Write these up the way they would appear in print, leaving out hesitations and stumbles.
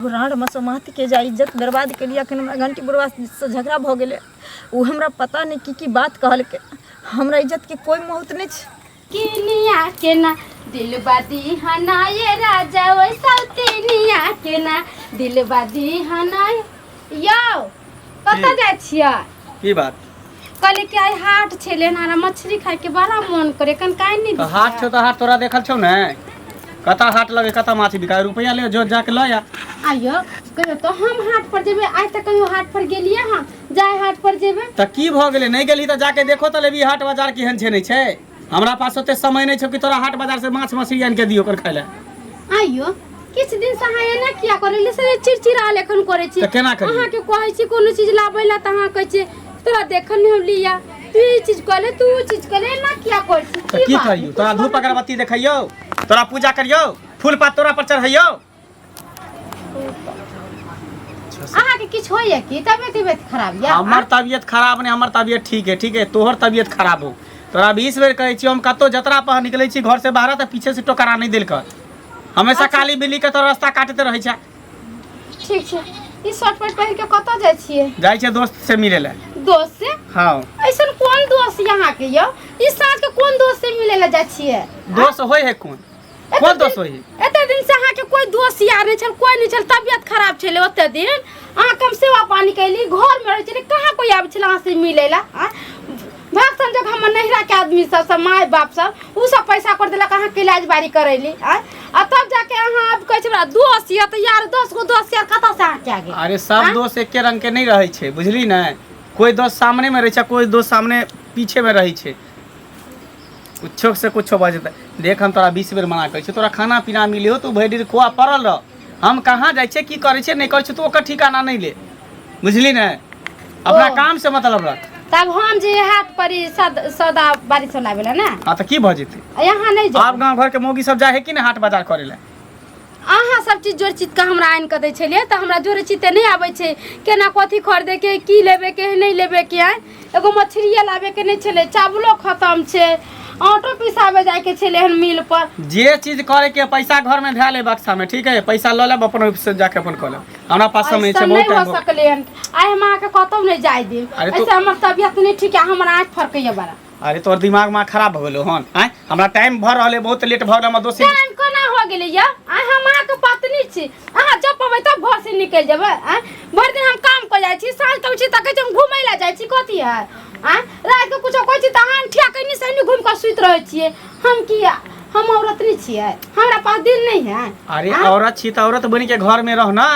राँड़ मसोमातके जा इज्जत बर्बाद केलियै। अखन हमरा घंटी बुढ़वासँ झगड़ा भऽ गेलै, ओ हमरा पता नहि की की बात कहलकै। हमरा इज्जतके कोइ महत्व नहि छै। किनिया केना दिलबा दीहना ये राजा ओ सौतिनिया केना दिलबा दीहना। यौ कतऽ की? जाइ छियै? की बात? कहली कि आइ हाट छलै, हमरा मछली खायके बड़ा मोन करे, कन काहे नहि तऽ हाट छौ तऽ हाट तोरा देखल छौ ने? कतऽ हाट लगे, कतऽ माछ बिकाय, रुपैआ ले जो, जाके लऽ आ। आइयो कहियो तऽ हम हाट पर जेबै, आइ तक कहियो हाट पर गेलियै हँ? जाय हाट पर जेबै। तऽ की भऽ गेलै, नहि गेलही तऽ जाके देखो तऽ लेबही हाट बाजार केहन छै नहि छै। हमरा पास ओते समय नहि छौ कि तोरा हाट बाजार से माछ मछली आनि के दियौ ओकर खाय लए। आइयो किछु दिन से अहाँ एना किया करै से चिड़चिड़ा एखन करै छी? तऽ केना करियै? अहाँके कहै छी कोनो चीज लाबै लए तऽ अहाँ कहै छी तोरा देखल नहि हम लिया, तू ई चीज कहले, तू ऊ चीज कहले, एना किया करै छी? तऽ की बात? करियौ? तोरा धूप अगरबत्ती देखैयौ, तोरा पूजा करियौ, फूल पात तोरा पर चढ़ैयौ? अहाँके किछु होइया की? तबियत तबियत खराब या? हमर तबियत खराब नहि, हमर तबियत ठीक है, ठीक है। तोहर तबियत खराब हो। तोरा 20 बेर कहै छियौ, हम कतौ जतरा पर निकलै छी घर से बाहर तऽ पीछे से टोकरा नहि देल कर। हमेशा काली बिल्ली के तोरा रास्ता काटते रहै छै। ठीक छै। ई शर्ट पैंट पहिर के कतऽ जाइ छियै? जाइ छै दोस्त से मिले लए। दोस्त से? हाँ। ऐसन कोन दोस्त यहाँ के यौ? ई साँझ के कोन दोस्त से मिले ला जाइ छियै? दोस्त होय है कोन? कोन दोस्त होय है? एते दिन से अहाँके कोई दोस्त यार नहि छल, कोई नहि छल, तबियत खराब छलै ओते दिन, अहाँ कम सेवा पानी कैली, घर में रहै छलै, कहाँ कोई आबै छलै अहाँ से मिलै ला? आँय? भाग संजोग हमर नैहरा के आदमी सब, सब माय बाप सब, उ सब पैसा कर देलक अहाँके इलाज बारी करैली। आँय? आ तब जाके अहाँ आब कहै छै हमरा दोस्त यऽ, तऽ यार 10 गो दोस्त यार कतऽ से अहाँके आ गेल? अरे सब दोस्त एके रंग के नहीं रहै छै, बुझली ने? कोई दोस्त सामने में रहै छै, कोई दोस्त सामने पीछे में रहै छै। कुछो से कुछो बजतै। देख, हम तोरा 20 बेर मना करै छियौ, तोरा खाना पीना मिले हो, तू भरि दिन खोआ पड़ल रह। हम कहाँ जाइ छियै, की करै छियै, नहि करै छियै, तू ओकर ठिकाना नहि ले, बुझली ने? अपना ओ। काम से मतलब रख। तब हम जे हाट पर ई सौदा बारी सब लाबे ला ने? हाँ, तऽ की भऽ जेतै? आ यहाँ नहि आब जेबै? गाँव घरके मौगी सब जाइ है कि नहि हाट बाजार करै लए? अहाँ सब चीज जोड़ चीज के हमरा आनि कऽ दै छलियै तऽ हमरा जोड़े चीज तऽ नहि आबै छै, केना कथी खरीदैके, की लेबेके है, नहि लेबेके है। एगो मछलिए लाबेके नहि छलै, चावलो खतम छै, आटो पिसाबे जाइके छलै हन मिल पर। जे चीज करे के पैसा घर में धए ले बक्सा में, ठीक है? पैसा लऽ लेब अपन, से जाके अपन कऽ लेब। हमरा पास समय ऐसा छै, नहि बहुत हो टाइम हो। सकलै हन, आइ हम अहाँके कतहु नहि जाय देब। अरे तो- ऐसे हमर तबियत नहि ठीक है, हमर आँखि फड़कैया बड़ा। अरे तोहर दिमाग में खराब भऽ गेलो हन? आँय, हमरा टाइम भऽ रहल है, बहुत लेट भऽ गेल, हमर दोस्त। टाइम कोना हो गेलै या? आइ हम अहाँके पत्नी छी, अहाँ जब पबै तब घर से निकलि जेबै। आँय, भरि दिन हम काम कर जाइ छी, साँझ के छी तऽ कहै छी हम घुमै लए जाइ छी, कथी है? आँय, राति के कुछो कहै छी तऽ अहाँ ठिया कनी सनी घुमि कऽ सुति रहै छियै। हम की, हम औरत नहि छियै? हमरा पास दिल नहि है? अरे औरत छी तऽ औरत बनि के घर में रह ना।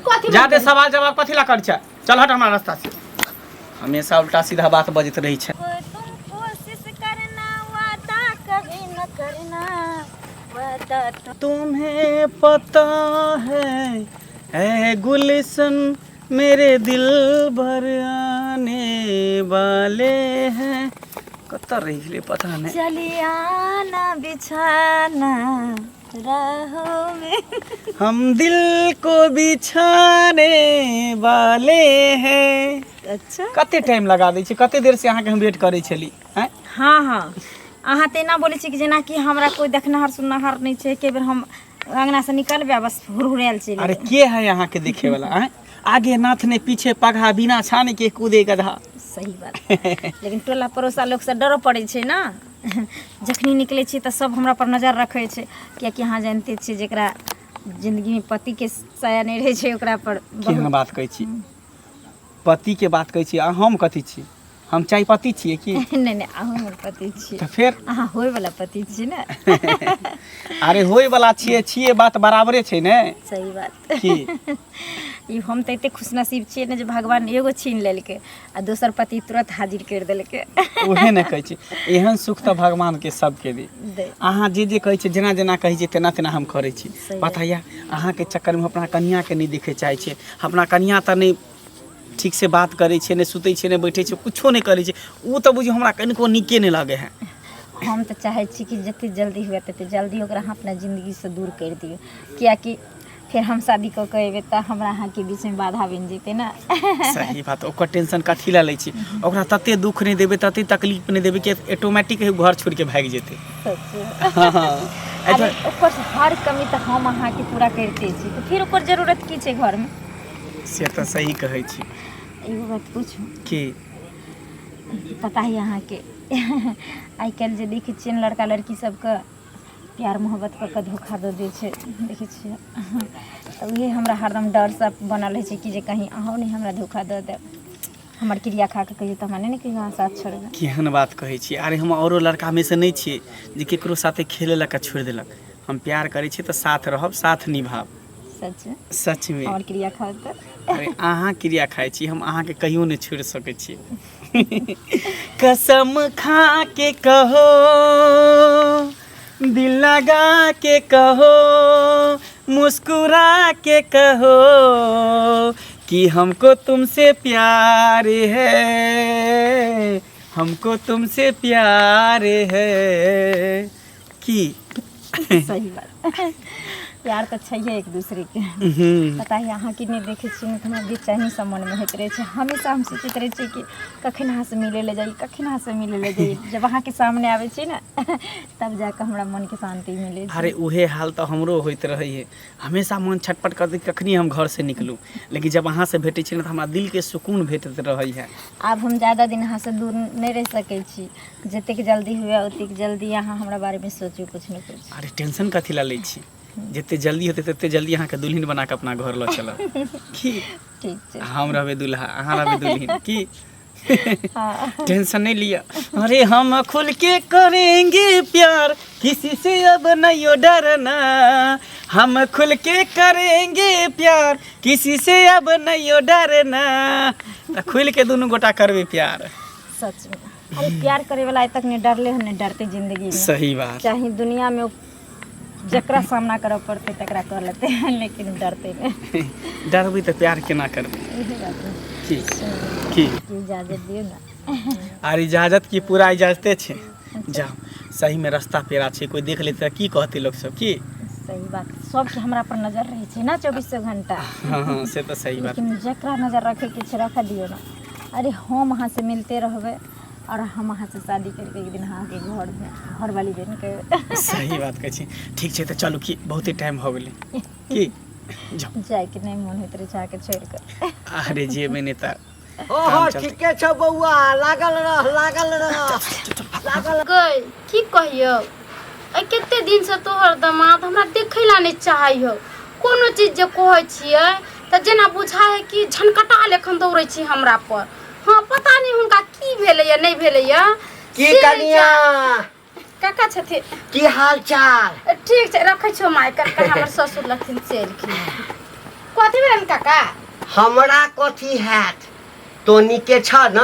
कथी? ज्यादे सवाल जवाब कथी ला कर छै? चल हट हमरा रास्ता से, हमेशा उल्टा सीधा बात बजैत रहै छै। तुम कोशिश करना, वादा कभी न करना, वादा तो तुम्हें पता है ऐ गुलशन मेरे दिल भर आने वाले हैं। कतऽ रहि गेलै पता नहि। चली आना, बिछाना राहों में हम दिल को बिछाने वाले हैं। अच्छा। कते टाइम लगा दै छै, कते देर से अहाँके हम वेट करै छली, आँय? हाँ हाँ, अहाँ तऽ एना बोलै छी कि जेनाकि हमरा कोइ देखनिहार सुननिहार नहि छै। एके बेर हम अङ्गनासँ निकलबै आ बस हुरहुरायल चलि अरे एबै। के है अहाँके देखे वाला, आँय? आगे नाथ ने पीछे पगहा, बिना छाने के कूदे गधा। सही बात, लेकिन टोला पड़ोसा लोकसँ डरो पड़ै छै ने। जखनी निकलै छी तऽ सब हमरा पर नजर रखै छै, कियाकि अहाँ जानिते छियै, जकरा जिन्दगीमे पतिके साया नहि रहै छै ओकरा पर केहन बात कहै छी? पतिके बात कहै छी आ हम कथी छी? हम चाय पत्ती छियै की? नहि नहि, अहूँ हमर पति छियै। तऽ फेर अहाँ होय वाला पति छियै ने। अरे होय वाला छियै छियै, बात बराबरे छै ने। सही बात। की ई हम तऽ एते खुशनसीब छियै ने जे भगवान एगो छीन लेलकै आ दोसर पति तुरंत हाजिर करि देलकै। उहे ने कहै छी, एहन सुख तऽ भगवानके सबके दी। दे। अहाँ जे जे कहै छियै, जेना जेना कहै छियै, तेना तेना हम करै छी। सही। पता यऽ, अहाँके चक्करमे अपना कनिआँके नहि देखै चाहै छियै। अपना कनिआँ तऽ नहि ठीक से बात करै छै, नहि सुतै छै, नहि बैठै छै, कुछो नहि करै छै। ओ तऽ बुझियौ हमरा कनिको नीके नहि लगै है। हम तऽ चाहै छी कि जते जल्दी हुए तते जल्दी ओकरा अहाँ अपना जिन्दगीसँ दूर करि दियौ, किएकि फेर हम शादी कऽ के अयबै तऽ हमरा अहाँके बीचमे बाधा बनि जेतै ने। सही बात। ओकर टेंशन कथी लए लै छी? ओकरा तते दुख नहि देबै, तते तकलीफ नहि देबै कि ऑटोमेटिक घर छोड़ि के भागि जेतै। सच। हँ हँ। अरे ओकर हर कमी तऽ हम अहाँके पूरा करिते छी, तऽ फिर ओकर जरूरत की छै घरमे? से तऽ सही कहै छी। एगो बात पूछू? की? पता है अहाँके, आइ काल्हि जे देखै छियै लड़का लड़की सबके प्यार मोहब्बत कऽ कऽ धोखा दऽ दै छै, देखै छियै? तऽ उहे हमरा हरदम डर सब बनल रहै छै कि जे कहीं अहूँ नहि हमरा धोखा दऽ देब। हमर क्रिया खा कऽ कहियौ तऽ हमरा नहि ने कहियो अहाँ साथ छोड़बै। केहन बात कहै छी? अरे हम औरो लड़कामे से नहि छियै जे केकरो साथे खेले लऽ कऽ छोड़ि देलक। हम प्यार करै छी तऽ साथ रहब, साथ निभाब। सच? सचमे। हमर क्रिया खाउ तऽ। अरे अहाँ क्रिया खाइ छी, हम अहाँके कहियो नहि छोड़ि सकै छी। कसम खा के कहो, दिल लगा के कहो, मुस्कुरा के कहो कि हमको तुमसे प्यार है, हमको तुमसे प्यार है। की? सही बात, प्यार तऽ छैहे एक दूसरेके। पता है अहाँके नहि देखै छी ने तऽ हमरा बेचैनी सब मनमे होइत रहै छै। हमेशा हम सोचैत रहै छियै कि कखन अहाँसँ मिलै लए जाइ, कखन अहाँसँ मिलै लए जाइ। जब अहाँके सामने आबै छी ने तब जाकऽ हमरा मनके शान्ति मिलै छै। अरे उहे हाल तऽ हमरो होइत रहै है। हमेशा मन छटपट करतै कखनी हम घरसँ निकलू, लेकिन जब अहाँसँ भेटै छी ने तऽ हमरा दिलके सुकून भेटैत रहै है। आब हम ज्यादा दिन अहाँसँ दूर नहि रहि सकै छी। जतेक जल्दी हुए ओतेक जल्दी अहाँ हमरा बारेमे सोचू किछु ने किछु। अरे टेंशन कथी लए लै छी? जते जल्दी हेतै तते जल्दी अहाँके दुल्हन बना कऽ अपना घर लऽ चलब। की? ठीक छै। हम रहबै दुल्हा, अहाँ रहबै दुल्हन। की? हाँ। टेंशन नहीं लिया। अरे हम खुल के करेंगे प्यार, किसी से अब नहीं डरना। हम खुल के करेंगे प्यार, किसी से अब नहीं डरना। तऽ खुल के दुनू गोटा करबै प्यार। सच में, अरे प्यार करे वाला आइ तक नहीं डरले हन, नहीं डरते जिंदगी में। सही बात। चाहे दुनिया में जकरा सामना करऽ पड़तै तकरा कर लेतै, लेकिन डरते नहि। डरबै तऽ प्यार केना करबै? इहे बात है। की की? की इजाजत दियौ ने। आर इजाजत की, पूरा इजाजते छै। जाओ, सही में रास्ता पेरा छै, कोई देख लेतै तऽ की कहतै लोक सब? की? सही बात, सबके हमरा पर नजर रहै छै ने चौबीसो घंटा। हँ हँ, से तऽ सही बात। लेकिन जकरा नजर रखैके छै रखऽ दियौ ने। अरे हम अहाँसँ मिलते रहबै और हम अहाँसँ शादी करके एक दिन अहाँके घरमे घरवाली बनि के। सही बात कहै छी। ठीक छै तऽ चलू, की बहुते टाइम भऽ गेलै। की जाउ? जायके नहि मोन होइत रहै छै अहाँके छोड़ि कऽ। अरे जेबै नहि तऽ ओहो काम चलतै। ठीके छौ बौआ, लागल रह, लागल रह, लागल। गै, की कहियौ, एहि कते दिनसँ तोहर दमाद हमरा देखै ला नहि चाहै हौ। कोनो चीज जे कहै छियै तऽ जेना बुझाइ है कि झनकटा लेखन दौड़ै छी हमरा पर। हँ, पता नहि हुनका की भेलैया नहि भेलैया। की से नहि। कनिया? काका छथिन। की हाल चाल? ठीक छै, रखै छियौ माय। काका हमर ससुर लगथिन से एलखिन। कथी भेलनि काका? हमरा कथी हैत, तो नीके छ न?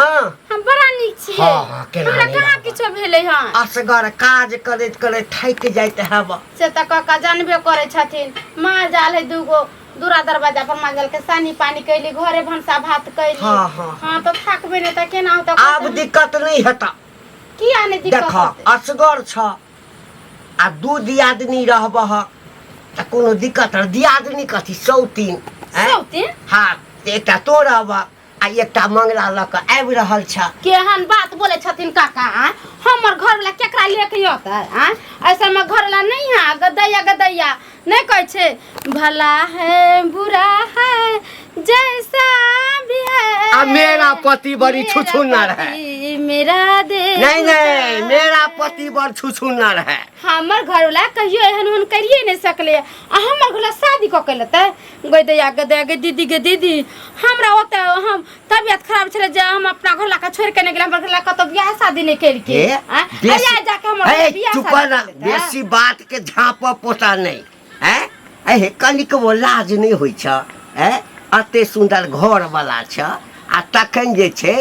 हम बड़ा नीक छियै। हँ, हँ, केना हमरा नहि कहाँ रहब? किछो भेलै हँ। असगर काज करैत करैत थाकि जाइत हैब। से तऽ काका जानबे करै छथिन, माल जाल है दूगो, दूरा दरवाजा पर माल जाल के सानी पानी कैली, घरे भनसा भात कैली। हँ, हँ। हँ, तऽ थाकबै नहि तऽ केना होतै? आब दिक्कत नहि हेतऽ। किया नहि दिक्कत देख होतै? असगर छ आ दू दियादनी रहबह तऽ कोनो दिक्कत? दियादनी कथी, सौतीन आँय? सौतीन? हँ, तऽ एकटा तो रहबह आ एकटा मंगला लऽ कऽ आबि रहल छ। केहन बात बोले छथिन काका आँय? हमर घरवला केकरा लेके अतै आँय? ऐसा में घरवला नहीं है। गदैया गदैया नहीं कहै छै, भला है बुरा है जैसा भी है, आ मेरा पति बड़ी मेरा छुछुनर है। पति मेरा दे नहीं नहीं, मेरा पति बड़ छुछुनर है। हमर घरवला कहियो एहन ओहन करिए नहीं सकले। आ हमर घरवला शादी कऽ के लेतै? गै दैया गे दैया गे दीदी, गे दीदी, हमरा ओतऽ हम तबियत खराब छलै जे हम अपना घरवला के छोड़ि के नहि गेलै। हमर घरवला कतौ बियाह शादी नहि केलकै। हे आँय? बेसी अरे जाके हमर हे बियाह चुप शादी ना। कऽ लेतै? बेसी बात के झाँप पोता नहीं हैं। एहे कनिकबो लाज नहि होइ छ हैं? एते सुन्दर घर वाला छ आ तखन जे छै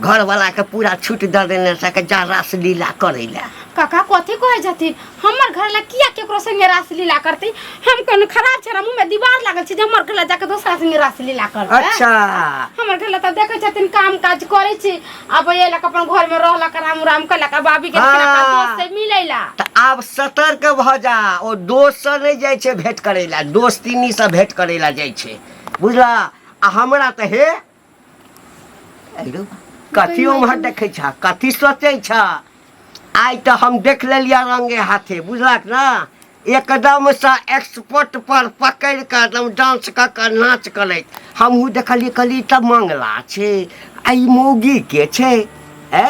घर वाला के पूरा छूट दऽ देने छै कि जा रासलीला करै लए। काका, कथी कहै छथिन? हमर घरला किया केकरो संगे रासलीला करतै? हम कोनो खराब छै? मुँह में दीवार लागल छै जे हमर घरला जाके दोसरा संगे रासलीला करतै? अच्छा। हमर घरला तऽ देखै छथिन काम काज करै छी, आब अयलक अपन घर में रहलक, आराम उराम केलक, आ बाबी के हाँ। दोस्त से मिलैला। तऽ आब सतर्क भऽ जा। ओ दोस्तसँ नहि जाइ छै भेँट करै लए, दोस्तिनीसँ भेँट करै लए जाइ छै, बुझला? आ हमरा तऽ हे अरे कथी ओम्हर देखै छ, कथी सोचै छ? आइ तऽ हम देख लेलियै रंगे हाथे, बुझलक ने? एकदमसँ एक्सपर्ट पर पकड़ि कऽ एकदम डांस कऽ कऽ नाच करैत हमहूँ देखलियै। कहलियै तऽ मंगला छै आ ई मौगी के छै? ए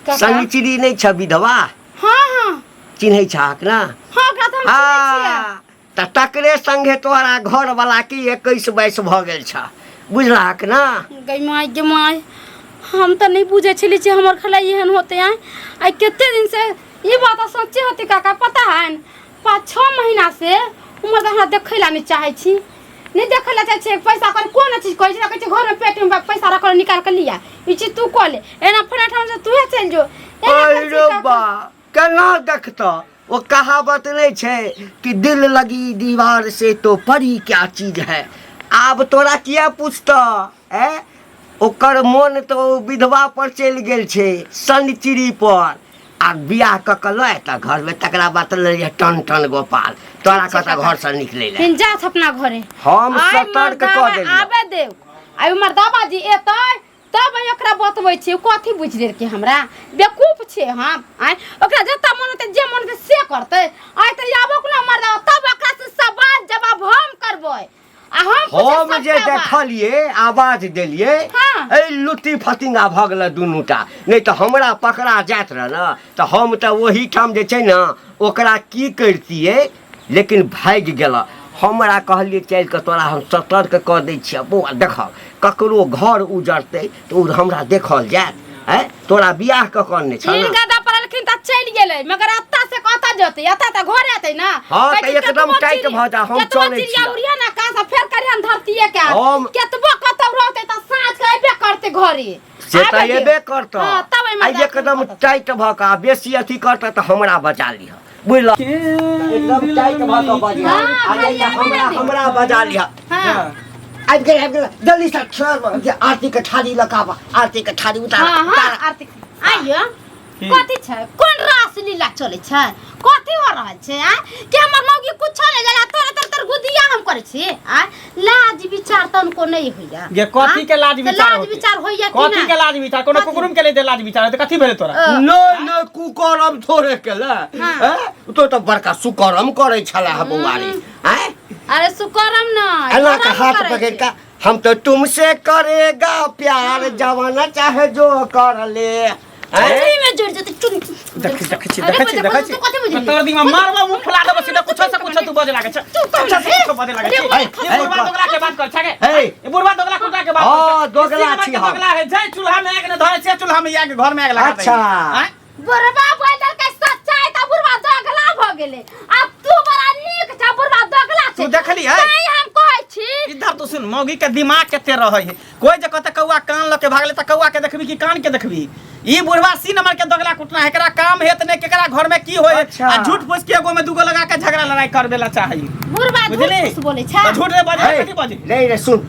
काका। शनिचरी नहि छ विधवा? हाँ हाँ। चिन्है छहक ने? हाँ, ओकरा तऽ हम चिन्है छियै। हाँ, तऽ तकरे संगे तोहरा घरवला की 21-22 भऽ गेल छ, बुझलहक ने? गई माय गे माय, हम तऽ नहि बुझै छली जे हमर खला एहन होते। आय आइ कते दिन से ई बात सच्चे होते काका, पता है न? 5-6 महीना से उमर तऽ हमरा देखै ला नहि चाहै छी, नहि देखै ला चाहै छी। पैसा कर कोन चीज कहै छै, कहै छै घरमे पेटीमे पैसा रखल, निकाल के लिया, ई चीज तू कऽ ले, एना फलां ठाम से तूहे चलि जो, एना कहै छै अरे काका। बा, केना देखतऽ? ओ कहावत नहि छै कि दिल लगी दीवार से तो परी क्या चीज है। आब तोरा किया पूछतऽ? ए ओकर मोन तऽ ओ विधवा पर चलि गेल छै, शनिचरी पर। आ बियाह कऽ कऽ लऽ एतऽ घरमे, तकरा बाद तऽ लड़िहे टन टन गोपाल, तोरा कतऽ घरसँ निकलै लए। फिर जात अपना घरे। हम आइ सतर्क मर्दाबा कऽ देलियौ। आबे देव, आइ मर्दाबा जी एतै तब ओकरा बतबै छियै। कथी बुझि लेलकै हमरा बेवकूफ छै हम? आँय, ओकरा जतऽ मन होतै, जे मन होतै से करतै। आइ तऽ आबो ने मर्दाबा, तब ओकरा से सवाल जवाब हम करबै आ हम पूछब हम जे सबटा बात। देखलियै, आवाज देलियै। हाँ। एहि लुत्ती फतिंगा भऽ गेलै दुनूटा, नहि तऽ हमरा पकड़ा जाइत रहै ने तऽ हम तऽ ओहिठाम जे छै ने ओकरा की करितियै, लेकिन भागि गेल। हमरा कहलियै चलि कऽ तोरा हम सतर्क कऽ दै छियै बौआ। देखऽ, ककरो घर उजड़तै तऽ ओ हमरा देखल जायत? आँय, तोरा बियाह कऽ कऽ ने छल तीन गदा पड़लखिन तऽ चलि गेलै, मगर एतऽ से कतऽ जेतै? एतऽ तऽ घर एतै ने। हाँ, कहै तऽ छै, एकदम केतबो टाइट भऽ जा, हम केतबो चलै चिड़िया छियौ। उड़िया ने आकाश आ फेर करिहन धरतीये के। हम केतबो कतौ रहतै तऽ साँझ के अयबे करतै घरे। से तऽ आबे एबे दियौ। करतऽ। हाँ, तब एहिमे आ एकदम टाइट भऽ कऽ आ बेसी अथी करतऽ तऽ हमरा बजा लिहऽ, बुझलऽ? एकदम टाइट भऽ कऽ बजिहऽ। हाँ, आ नहि तऽ खाली आबे हमरा ने दियौ। हमरा बजा लिहऽ। हाँ। आबि गेल, आबि गेल, जल्दी से छोड़, जे आरती के थाली लऽ कऽ आबऽ, आरती के थाली उतार। हाँ हाँ। उतार। आरती आइयो। की? कथी छै? कोन रास लीला चलै छै? कथी हो रहल छै? आ कि हमर मौगी कुछो नहि जाला, तोरे तर तर गुदिया हम करै छी। आ लाज विचार तनको नहि होइया? गे कथी के लाज तऽ विचार लाज होतै? विचार होइया कि कथी नहि? के लाज विचार? कोनो कथी? कुकुरुम के ले लाज विचार होतै? कथी भेलै तोरा? नहि नहि, कुकरम थोड़े केले। हाँ। हैं? तो तऽ बड़का सुकरम करै छला है बौआरी, आँय? अरे सुकरम नहि, एना के करम हाथ करै पकड़ छै। कऽ हम तो तुमसे करेगा प्यार, जवाना चाहे जो कर ले, आँय? चुनरी में जुड़ जेतै चुन। देखै देखै छी, अरे देखै छी, बच्चा, देखै छी। तू कथी बुझली? तोर दिमा मारबा, मुंह फुला देबो सीधा। कुछो से कुछो तू बजे लागै छ, कुछो से कुछो बजे लागै अरे छ। हे, ई हे, बुढ़वा दोगला के बात कर छगे। हे। ई बुढ़वा दोगला कुटा के बात हाँ, कर छे। दोगला ई सिनेमा छी के हम। दोगला है, जै चूल्हा में आग ने धरे से चूल्हा में आग, घर में आग लगा अच्छा। आँय? बुढ़वा बोल देलकै सच्चाई तऽ बुढ़वा दोगला भऽ गेलै, आ तू बड़ा नीक छ, बुढ़वा दोगला छै। तू देखली है? तैं हम कहै छी। इधर तो सुन, मौगी के दिमाग कते रहै है। कोई जे कहते कौआ कान लऽ के भागले तऽ कौआ के देखबी कि कान के देखबी? ई बुढ़वा सी नंबर के दोगला कुटना है, एकरा काम हेत ने केकरा घर में की होय। अच्छा। आ झूठ फूस के एगो में दूगो लगा के झगड़ा लड़ाई करबे ला चाही। बुढ़वा झूठ बुझली? फूस बोलै छै। तऽ झूठ रे बजे, हे, कथी बजे? नहीं रे, सुन,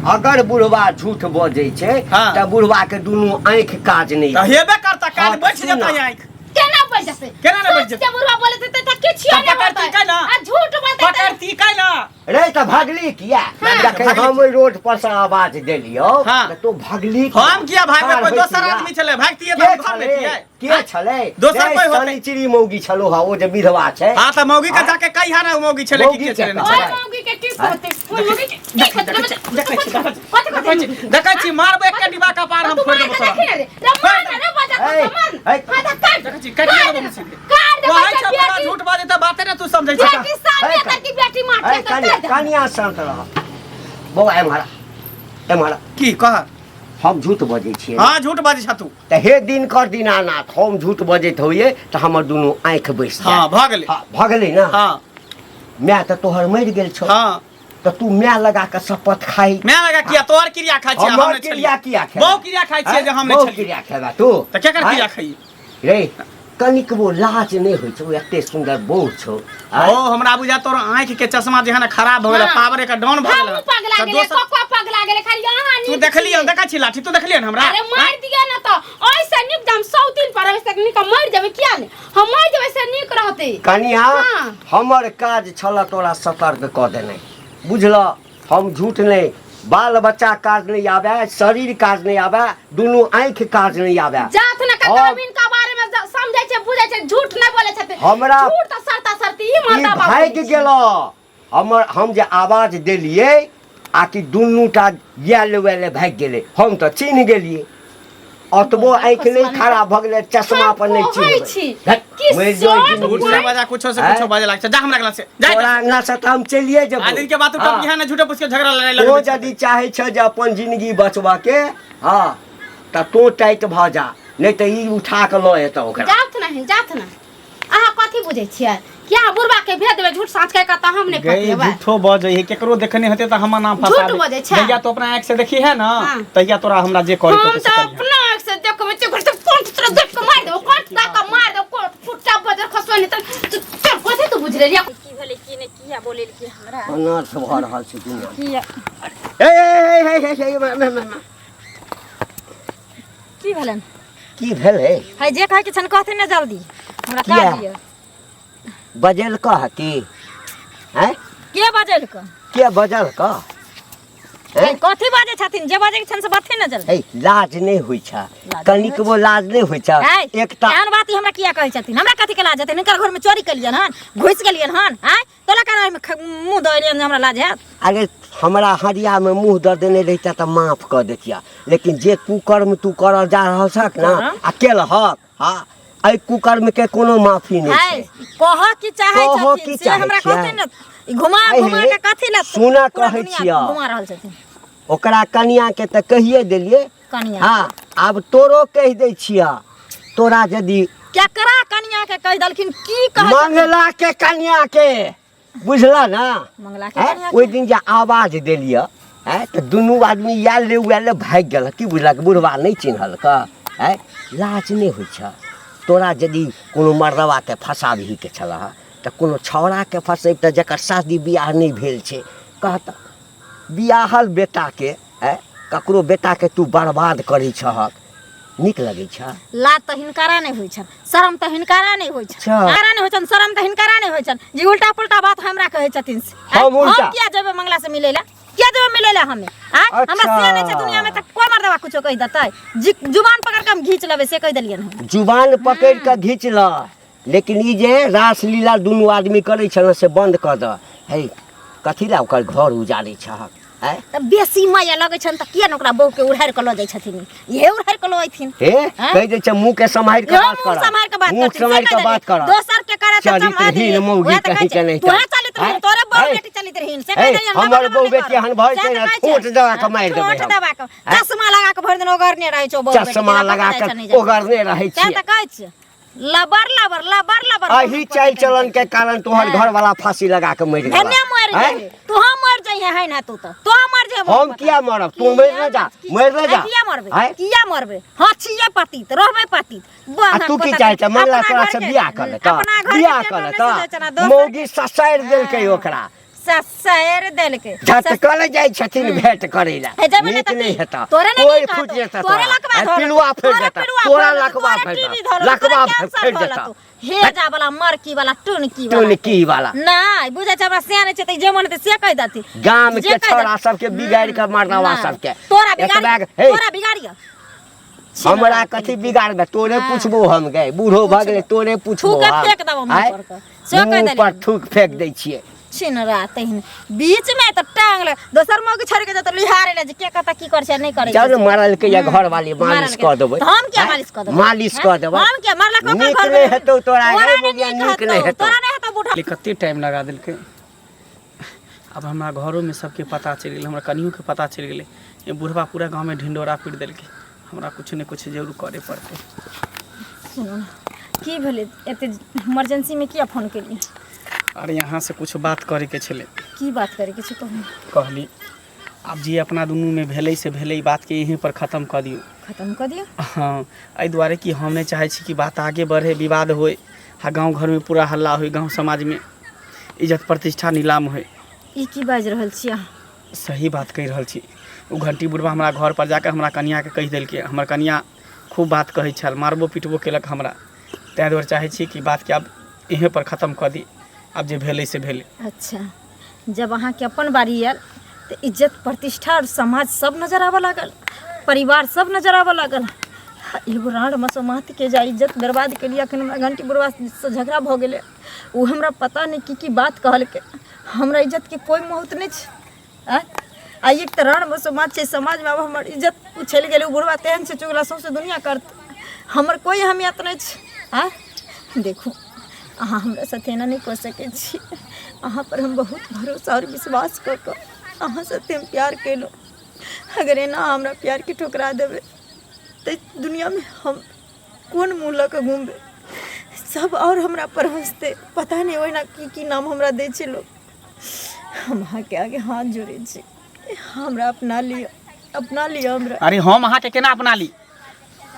अगर बुढ़वा झूठ बजै छै हाँ। तऽ बुढ़वा के दुनू आँखि काज नहि। तऽ हेबे करता काज। हाँ, बैठ सुन जेता ना। आँखि केना बैठ जेतै? केना ने बैठ सच जेतै? के बुढ़वा बोलै छै तऽ किछियो तऽ नहि पकड़ती होतै। केना? आ झूठ बोलतै तऽ पकड़ती कैला? रे, तऽ भगली किया? हाँ। जखन भगली। हम ओहि रोड पर से आवाज देलियौ हाँ। तऽ तू भगली किया? हम किया भागबै? ठाढ़ कोई होइत दोसर किया? आदमी छलै, भागतियै के तऽ हम घर में छलै? छियै। के छलै? दोसर रे, कोई होतै। शनिचरी मौगी छलो हा, ओ जे विधवा छै। हाँ तऽ मौगी के हाँ? जाके कहिया ने मौगी छलै कि मौगी के छलै के नहि ओहि छलै। मौगी के की होतै? ओहि मौगी के की होतै? देखै छी, देखै छी, कथी देखै छी, कथी? देखै छी, मारबै एक डिब्बा कपार हम तू फोड़ि मार देबौ के तोरा। देखी ने रे, रे मार ने रे, बजा हे, तो मार। हे। हाँ तऽ काट। देखै छी, काटिए देबौ हम सीधे। काट देबै कहै तऽ छौ बड़ा बेटी। झूठ बाजै तऽ बाते ने तू समझै छै। बेटी सामने हे, तर की बेटी मारते हे, तऽ कनिया काट दे। कनिया, शांत रह बौआ, एम्हर आ, एम्हर आ। की कह? हम झूठ बजै छियै? हाँ, झूठ बाजै छा तू। तऽ हे दिनकर दीनानाथ, हम झूठ बजैत होइए तऽ हमर दुनू आँखि बैस हाँ, भऽ गेलै। हाँ, भऽ गेलै ने? हाँ। माय तऽ तोहर मरि गेल छौ। हाँ। तऽ तू माय लगा कऽ शपथ खाइ। मैं लगा किया? तोहर क्रिया खाइ छियै, हम हमर नहि छलियै। क्रिया किया खेबै? बहु क्रिया खाइ छियै जे हम नहि बहु छलियै। क्रिया खेबा तू? तऽ केकर आँय? क्रिया खाइए? रे, कनिकबो लाज नहि होइ छौ? एते सुन्दर बहु छौ, आँय? ओ हमरा बुझा तोर आँखि के चश्मा जे है ने खराब भऽ गेलै। हाँ। पावर एकर डाउन भऽ गेलै। हमहूँ पगला तऽ गेलै। दोसर कक्का पगला गेलै, खाली अहाँ तू तू देखलियन, देखै छी लाठी, तू देखलियन हमरा? अरे मार दिया ना तो ऐसे नीक जे हम 100 दिन पर ऐसे नीक हम मर जेबै, किया ने हम मर जेबै से नीक रहतै। कनिया हाँ। हमर काज छल तोरा सतर्क कऽ देनाइ, बुझल? हम झूठ नहि, बाल बच्चा काज नहि आबै, शरीर काज नहि आबै, दुनू आँखि काज नहि आबै। जात न ककरो इनका बारे में समझै छै बुझै छै, झूठ नहि बोलै छथिन। हमरा झूठ तऽ सरता सरती ई ई मर्दा बाबू भागि गेल हमर। हम जे आवाज देलियै आकि दुनूटा आयल उयल भागि गेलै, हम तऽ चिन्ह गेलियै। ओतबो आँखि नहि खराब भऽ गेलै, चश्मा पर नहि हम कहै छी चिन्हबै। कि मरि जो शर्ट जिन्दगी। झूठ से बजा, कुछो से आँय? कुछो बाजे लागै छै। जा हमरा अगला से जा। तोरा अंगना से तऽ हम चलिए जेबो। आदिन के बात हाँ। उठब यहाँ ने झूठे पूछ के झगड़ा लड़ाई तो लगबै छै। यदि चाहै छ जे अपन जिंदगी बचबऽ के, हँ, तऽ तों टाइट भऽ जा, नहि तऽ ई उठा कऽ लऽ एतऽ ओकरा। जात नहीं, जात ना। अहाँ कथी बुझै छियै कि अहाँ बुढ़बा के भेज देबै झूठ साँच कहि कऽ तऽ हम नहि गई पतिएबै? झूठो बजै है, केकरो देखने हेतै तऽ हमर नाम फंसा झूठ दे। बजै छै। जहिया तो अपना आँखि से देखी है ना, हाँ। तहिया तोरा हमरा जे करे हम के तऽ अपना आँखि से देखबै तऽ ओकर से कोन तोरा देख कऽ मारि देबौ, कोन ता कऽ मारि देबौ, कोन फुट्टा बजर खसबै नहि तऽ तू कथी तू बुझि लेलियै? की भेलै की नहि, किया बोलेलकै हमरा? अनर्थ भऽ रहल छै दुनिया। किया? हे हे हे हे हे हे हे, हे। की भेलनि? की भेलै? है जे कहै के छनि कहथिन ने जल्दी, हमरा किया? काज यऽ। बजल कह की हैं? के बजल कऽ? के बजल कह? है, कथी बाजै छथिन? जे बाजै के छनि से बाथिन ने जल्दी। हे, लाज नहि होइ छ? लाज कनिकबो लाज नहि होइ छ? है, एकटा एहन बात ई हमरा किया कहै छथिन? हमरा कथी के लाज हेतै? हिनकर घरमे चोरी केलियनि हन, घुसि गेलियनि हन, आँय तोला कारण ओहिमे मुँह दऽ एलियनि जे हमरा लाज हैत? अरे हमरा हरियामे मुँह दऽ देने रहिता तऽ माफ कऽ दैतिया, लेकिन जे कुकर्म तू करऽ जा रहल छक ने कुकर्म? आ केलहक, हँ, एहि कुकर्मके कोनो माफी नहि है छै। कहऽ की चाहै कहऽ छथिन की से चाहै हमरा छियै? कहथिन ने। ई घुमा अरे, घुमा के कथी लए सुनऽ पूरा कहै दुनिया छियऽ। घुमा रहल छथिन? ओकरा कनियाके तऽ कहिए देलियै। कनिया? हँ, आब तोरो कहि दै छियह, तोरा यदि केकरा कनिया के कहि देलखिन? की कहै छथिन? मंगला के कनिया के, बुझल ना? मंगला के हैं? कनिया? ओहि दिन जे आवाज देलियै हैं तऽ दुनू आदमी आयल ले उयल ले भागि गेल। की बुझलक, बुढ़वा नहि चिन्हलक? हैं, लाज नहि होइ छ तोरा? यदि कोनो मर्दबाके फँसाबहीके छलह तऽ कोनो छौड़ाके फँसेबतऽ जकर शादी बियाह नहि भेल छै। कहत बियाहल बेटाके, हैं, ककरो बेटाके तू बर्बाद करै छहक, नीक लगै छ? लाज तऽ हिनकारा नहि होइ छनि, शरम तऽ हिनकारा नहि होइ छनि। अच्छा। हिनकारा नहि होइ छनि, शरम तऽ हिनकारा नहि होइ छनि जे उल्टा पुल्टा बात हमरा कहै छथिन से। हम उल्टा? हम किया जेबै मंगला से मिलै लए? किया जेबै मिलै लए हमे? आँय, हमरा से नहि छै दुनिया में तऽ कोइ मर्दबा कुछो कहि देतै, जुबान पकड़ के हम घीच लेबै, से कहि देलियनि हम। जुबान पकड़ि कऽ घीच लऽ, लेकिन ई जे रासलीला दुनू आदमी करै छल से बन्द कऽ दऽ। हे, कथी लए ओकर घर उजाड़ै छहक? आँय? तऽ बेसी माया लगै छनि तऽ किया ने ओकरा बहूके उड़ारि कऽ लऽ जाइ छथिन? इहे उड़ारि कऽ लऽ अयथिन। हे, आँय? कहि दै छै मुँह के सम्हारि कऽ इहो बात मुँह कर, सम्हारि कऽ बात मुँह करथिन, से सम्हारि कहि कऽ बात देलियै। कर। दोसर के करे तऽ चरित्रहीन मौगी उएह तऽ कहीं कहै के छै, नहि। तोहे चलित रहीन, आँय? तोरे बहु आँय? बेटी चलित रहीन, से हे, कहि देलियनि, हमर लबर लबर बहु नहि बेटी कर। एहन भऽ सएह जेतै तऽ ने, कहै छै। ठोंठ दबा कऽ मारि देबै ठोंठ हम। दबा कऽ आँय? चश्मा लगा कऽ भरि दिन ओगरने रहै छौ बहु बेटी, चश्मा जेना लगा कतऽ जाइ कऽ छै, नहि जाइ छै। ओगरने रहै सएह छियै। तऽ कहै छियै, लबर लबर लबर लबर। अही चालि चलन के कारण तोहर हाँ। घर वाला फांसी लगा के मरि गेल। धन्य मर जाइए तू, हम मर जाइए है ना? तू तो तू मर जाइए। हम किया मरब? तू मरि न जा, मरि न जा। किया मरबे? आँय? किया मरबे? हाँ, छियै पतित, रहबे पतित। आ तू की चाहै छ? मंगला तोरा से बियाह कर लेता, अपना घर बियाह कर लेता। मौगी ससारि देलकै ओकरा। ससारि देलकै। झटकल जाइ छथिन भेंट करै लए। हे, जेबै ने नीक तऽ नहि की? हेतऽ। तोरे नहि कोइ नीक फुटि हेतौ। जेतऽ तोरे तोरा। लकवा ए, धऽ पिलुआ लेतौ। फटि तोरे जेतऽ, पिलुआ तोरा फटि जेतौ, लकवा तोरे फटि टीवी जेतऽ, धऽ लेतौ, लकवा तोरे कैंसर फटि धऽ जेतऽ। लेतौ। हेजा वाला, मरकी वाला, टुनकी वाला। टुनकी वाला। नहि बुझै छै, हमरा से नहि छै तऽ जे मन हेतै से कहि देथिन। गाम जे के कहि छौड़ा देथिन। सबके बिगाड़ि कऽ मर्दावा नहि। सबके तोरा बिगाड़ियो, एतबा हे, तोरा बिगाड़ियो। हमरा कथी बिगाड़बे? तोरे हाँ। पूछबो हम गए, बूढ़ो भऽ गेलै, तोरे पूछबो थूके हम। फेंक देबो मुँह आँय? पर के। से कहि मुँह देलियै। पर थूक फेंक दै छियै। छिनरा तहिन बीच में तऽ टांग ले दोसर मौगी छोड़ के जेतौ लिहारे ले जे के कतऽ की कर छै नहि करै जाउ छै। ने, मरलकै या घरवाली, मालिश मारलकै। कऽ देबै। तऽ हम किया आँय? मालिश कऽ देबै? मालिश कऽ देबै। हम किया मारलक ओकर नीक घर नहि हेतौ तोरा, तोरा गे नहि मौगिया, नीक नीक नहि हेतौ, हेतौ। तोरा नहि हेतौ बूढ़ा। ले कते टाइम लगा देलकै। आब हमरा घरोमे सबके पता चलि गेलै, हमरा कनियोके पता चलि गेलै। ई बुढ़बा पूरा गाँवमे ढिंढोरा पीट देलकै। हमरा किछु ने किछु जरूर करे पड़तै। सुनू ने, की भेलै? एते इमरजेंसीमे किया फोन केलियै? अरे यहाँ से कुछ बात करैके छलै। की बात करैके छै, कहू। कहली आब जे अपना दुनूमे भेलै से भेलै, ई बातके यहीं पर खतम कऽ दियौ। खतम कऽ दियौ? हँ, एहि दुआरे कि हम नहि चाहै छी कि बात आगे बढ़े, विवाद होइ आ गाँव घरमे पूरा हल्ला होइ, गाँव समाजमे इज्जत प्रतिष्ठा नीलाम होइ। ई की बाजि रहल छी अहाँ? सही बात कहि रहल छी। ओ घंटी बुढ़बा हमरा घर पर जाके हमरा कनियाके कहि देलकै। हमर कनिया खूब बात कहै छल, मारबो पीटबो केलक हमरा। ताहि दुआरे चाहै छी कि बातके आब इहें पर खत्म कऽ दी। आब जे भेलै से भेलै। अच्छा, जब अहाँके अपन बारी आयल तऽ इज्जत प्रतिष्ठा आओर समाज सब नजर आबऽ लागल, परिवार सब नजर आबऽ लागल। एगो राँड़ मसोमातके जा इज्जत बर्बाद केलियै। अखन हमरा घंटी बुढ़बासँ झगड़ा भऽ गेलै, ओ हमरा पता नहि की की बात कहलकै। हमरा इज्जतके कोइ महत्व नहि छै। आँय, आ एक तऽ राँड़ मसोमात छै समाजमे, आब हमर इज्जत उछलि गेलै। ओ बुढ़बा तेहन छै चुगला, सौँसे दुनिआँ करतै। हमर कोइ अहमियत नहि छै। आँय, देखू, अहाँ हमरा साथे एना नहि कऽ सकै छी। अहाँ पर हम बहुत भरोसा आओर विश्वास कऽ कऽ अहाँ साथे हम प्यार केलहुँ। अगर एना अहाँ हमरा प्यारके ठुकरा देबै तऽ दुनिआँमे हम कोन मुँह लऽ कऽ घुमबै? सब आओर हमरा पर हँसतै, पता नहि ओहिना की की नाम हमरा दै छै लोक। हम अहाँके आगे हाथ जोड़ै छी, हमरा अपना लिअ, अपना लिअ हमरा। अरे हम अहाँके केना अपना ली?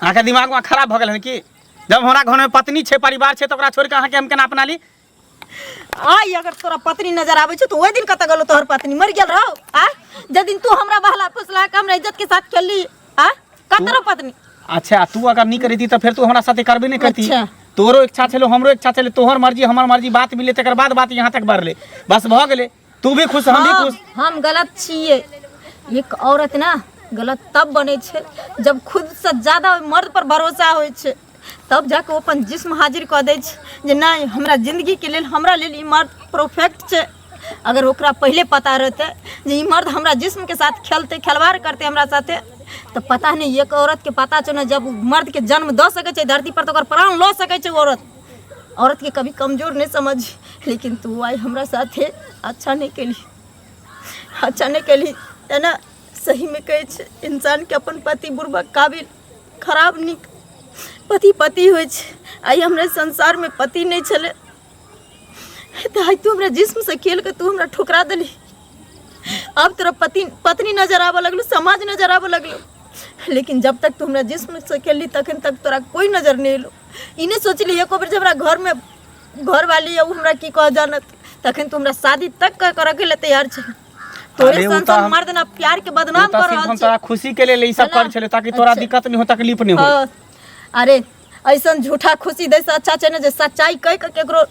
अहाँके दिमागमे खराब भऽ गेल हन की? जब हमरा घरमे पत्नी छै, परिवार छै, तऽ ओकरा छोड़ि कऽ अहाँके हम केना अपना ली? आइ अगर तोरा पत्नी नजर आबै छौ तऽ ओहि दिन कतऽ गेलो? तोहर पत्नी मरि गेल रहो? आ जे दिन तू हमरा बहला फुसला के हमरा इज्जत के साथ खेलली, आ कतऽ रहो पत्नी? अच्छा, तू अगर नहीं करती तऽ फेर तू हमरा साथे करबे नहीं करती। अच्छा। तोरो इच्छा छलो, हमरो इच्छा छलै, तोहर मर्जी हमर मर्जी, बात मिले तकर बाद बात यहाँ तक बढ़ले, बस भऽ गेलै। तू भी खुश, हम भी खुश। हम गलत छियै। एक औरत ना गलत तब बनै छै जब खुद से ज्यादा ओहि मर्द पर भरोसा होइ छै, तब जाके ओ अपन जिस्म हाजिर कऽ दै छै जे नहि, हमरा जिन्दगीके लेल, हमरा लेल ई मर्द परफेक्ट छै। अगर ओकरा पहिले पता रहतै जे ई मर्द हमरा जिस्मके साथ खेलतै, खेलवाड़ करतै हमरा साथे, तऽ पता नहि। एक औरतके पता छै ने, जब मर्दके जन्म दऽ सकै छै धरती पर तऽ ओकर प्राण लऽ सकै छै ओ औरत। औरतके कभी कमजोर नहि समझ, लेकिन तू आइ हमरा साथे अच्छा नहि केली, अच्छा नहि केली। एना सहीमे कहै छै, इंसानके अपन पति बुढ़बा काबिल, खराब नीक, पति पति होइ छै। आइ हमरा संसारमे पति नहि छलै तऽ आइ तू हमरा जिस्मसँ खेल कऽ तू हमरा ठुकरा देली। अब तोरा पति पत्नी नजर आबऽ लगलू, समाज नजर आबऽ लगलू, लेकिन जब तक तू हमरा जिस्मसँ खेलली तखन तक तोरा कोइ नजर नहि एलौ। ई नहि सोचली एको बेर जे हमरा घरमे घरवाली यऽ, ओ हमरा की कह जानत। तखन तू हमरा शादी तक करऽके लेल तैयार छै। तोरे अरे ओ सन तऽ सन हम- मर्द ना प्यार के ओ बदनाम तऽ कर सिर्फ रहल हम छै तोरा खुशी के लेल ई सब है ना? करै छलै ताकि तोरा अच्छा। दिक्कत नहि हो, तकलीफ नहि हो। हाँ, अरे ऐसन झूठा खुशी दै से अच्छा छै ने जे सच्चाई कहि के केकरो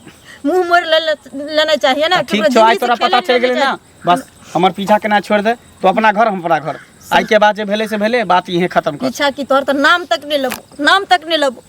मुंह मोड़ लेना चाहिए ना। ठीक केकरो छौ, आइ जिंदगी से तोरा पता खेले चलि नहि गेलै ना। बस हमर पीछा केना छोड़ि दे। तू अपना घर, हम अपना घर। आइ के बाद जे भेलै से भेलै, बात इहे खत्म कर। पीछा की, तोहर तऽ नाम तक नहि लेबो, नाम तक नहि लेबो।